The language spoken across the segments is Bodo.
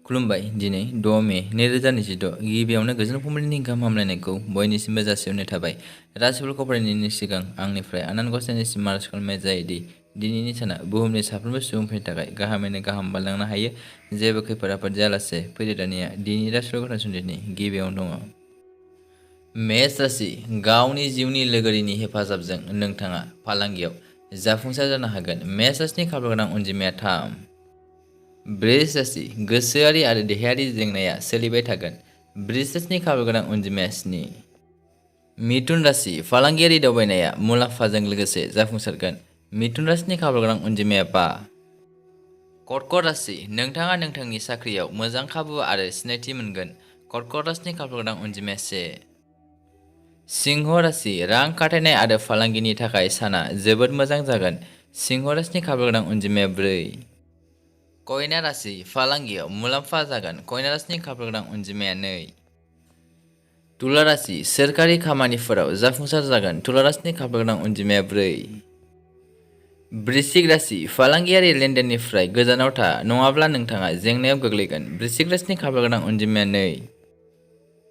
खुलुमबाय दिनै 6 मे 2026 गिबियावनो गोजोन फुंबिलिनि गाहाम हामलायनायखौ बयनिसिमबो जासिहरनाय थाबाय। राशिफोरखौ फरायनायनि सिगां आंनिफ्राय आनान गसाइनिसिम आरज खालामनाय जायोदि दिनैनि साना बुहुमनि साफ्रोमबो सुबुंफोरनि थाखाय गाहामैनो गाहाम बारलांनो हायो। जेबो खैफोद आफोद जायालासे फैदो दानिया दिनैनि राशिफोरखौ खोनासंदिनि गिबियावनो दङ मेष राशि। गावनि जिउनि लोगोरिनि हेफाजाबजों नोंथाङा फालांगियाव जाफुंसार जानो हागोन। मेष राशिनि खाफाल गोनां अनजिमाया 3। बृष राशि। गोसोआरि आरो देहायारि जेंनाया सोलिबाय थागोन। बृष राशिनि खाफाल गोनां अनजिमाया 7। मिथुन राशि। फालांगियारि दावबायनाया मुलाम्फाजों लोगोसे जाफुंसारगोन। मिथुन राशिनि खाफाल गोनां अनजिमाया 5। कर्कट राशि। नोंथाङा नोंथांनि साख्रियाव मोजां खाबु आरो सिनायथि मोनगोन। कर्कट राशिनि खाफाल गोनां अनजिमाया 1। सिंह राशि। रां खाथायनाय आरो फालांगिनि थाखाय साना जोबोद मोजां जागोन। सिंह राशिनि खाफाल गोनां अनजिमाया 4। कन्या राशि। फालांगियाव मुलाम्फा जागोन। कन्या राशिनि खाफाल गोनां अनजिमाया 2। तुला राशि। सोरखारि खामानिफोराव जाफुंसार जागोन। तुला राशिनि खाफाल गोनां अनजिमाया 4। वृश्चिक राशि। फालांगियारि लेनदेननिफ्राय गोजानाव था नङाब्ला नोंथाङा जेंनायाव गोग्लैगोन। वृश्चिक राशिनि खाफाल गोनां अनजिमाया 2।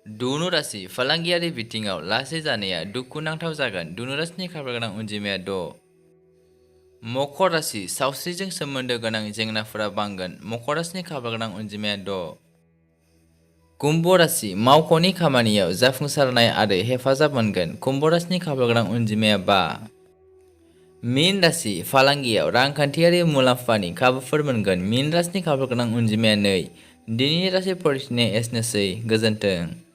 धनु राशि। फालांगियारि बिथिङाव लासै जानाया दुखुनांथाव जागोन। धनु राशिनि खाफाल गोनां अनजिमाया 6। मकर राशि। सावस्रिजों सोमोन्दो गोनां जेंनाफोरा बांगोन। मकर राशिनि खाफाल गोनां अनजिमाया 6। कुम्भ राशि। मावख'नि खामानियाव जाफुंसारनाय आरो हेफाजाब मोनगोन। कुम्भ राशिनि खाफाल गोनां अनजिमाया 5। मीन राशि। फालांगियाव रांखान्थियारि मुलाम्फानि खाबुफोर मोनगोन। मीन राशिनि खाफाल गोनां अनजिमाया 2। दिनैनि राशि फरायथिनाया एसेनोसै। गोजोन्थों।